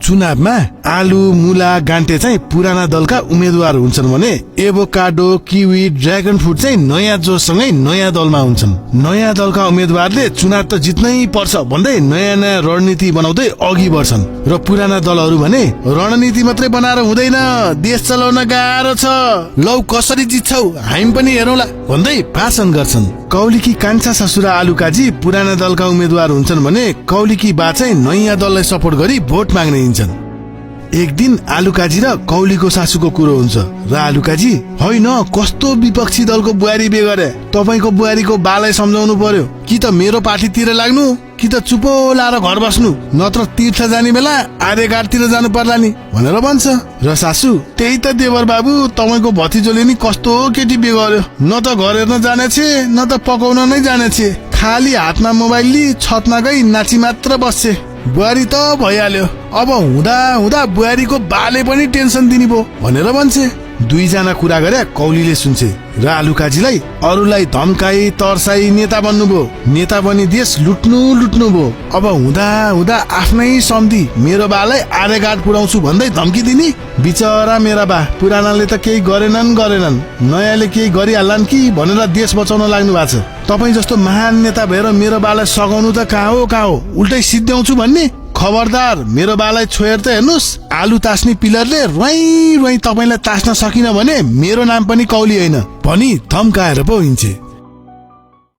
चुनावमा आलु मुला गान्टे चाहिँ पुराना दलका उम्मेद्वार हुन्छन् भने एभोकाडो किवी ड्रागन फ्रुट चाहिँ नयाँ जोशसँगै नयाँ दलमा हुन्छन्। नयाँ दलका उम्मेद्वारले चुनाव त जित्नै पर्छ भन्दै नयाँ नयाँ रणनीति बनाउँदै अघि बढ्छन् र पुराना दलहरू भने रणनीति मात्रै बनाएर हुँदैन, देश चलाउन गाह्रो छ, लौ कसरी जित्छौ हामी पनि हेरौँला भन्दै भाषण गर्छन्। कौलिकी कान्छा ससुरा आलुकाजी पुराना दलका उम्मेद्वार हुन्छन् भने कौलिकी बा चाहिँ नयाँ दललाई सपोर्ट गरी भोट माग्न हिँड्छन्। एक दिन आलुकाजी र कौलीको सासूको कुरो हुन्छ र आलुकाजी, होइन कस्तो विपक्षी दलको बुहारी बे गरे, तपाईको बुहारीको बालाई सम्झाउनु पर्यो, कि त मेरो पार्टीतिर लाग्नु कि त चुपो लाएर घर बस्नु, नत्र तीर्थ जाने बेला आर्यघाटतिर जानु पर्ला नि भनेर भन्छ। र सासू, त्यही त देवर बाबु, तपाईको भतिजोले नि कस्तो केटी बे गर्यो, न त घर हेर्न जानेछे न त पकाउन नै जानेछे, खाली हातमा मोबाइल लि छतमा गई नाची मात्र बस्छे, बुहारी त भइहाल्यो, अब हुँदा हुँदा बुहारीको बाले पनि टेन्सन दिने भो भनेर भन्छे। दुईजना कुरा गरे कौलीले सुन्छे र आलुकाजीलाई अरूलाई धम्काई तर्साई नेता बन्नुभयो, नेता बनी देश लुट्नु भो, अब हुँदा हुँदा आफ्नै सम्धी मेरो बालाई आर्यघाट पुर्याउँछु भन्दै धम्की दिने। बिचरा मेरा बा, पुरानाले त केही गरेनन्, नयाँले केही गरिहाल्लान् कि भनेर देश बचाउन लाग्नु भएको छ। तपाई जस्तो महान नेता भएर मेरो बालाई सघाउनु त कहाँ हो, उल्टै सिद्ध्याउँछु भन्ने। खबरदार, मेरो बालाई छोएर त हेर्नुस्, आलु तास्ने पिलरले रोइ तपाईँलाई तास्न सकिन भने मेरो नाम पनि कौली होइन भनी धम्काएर पो हिँड्छे।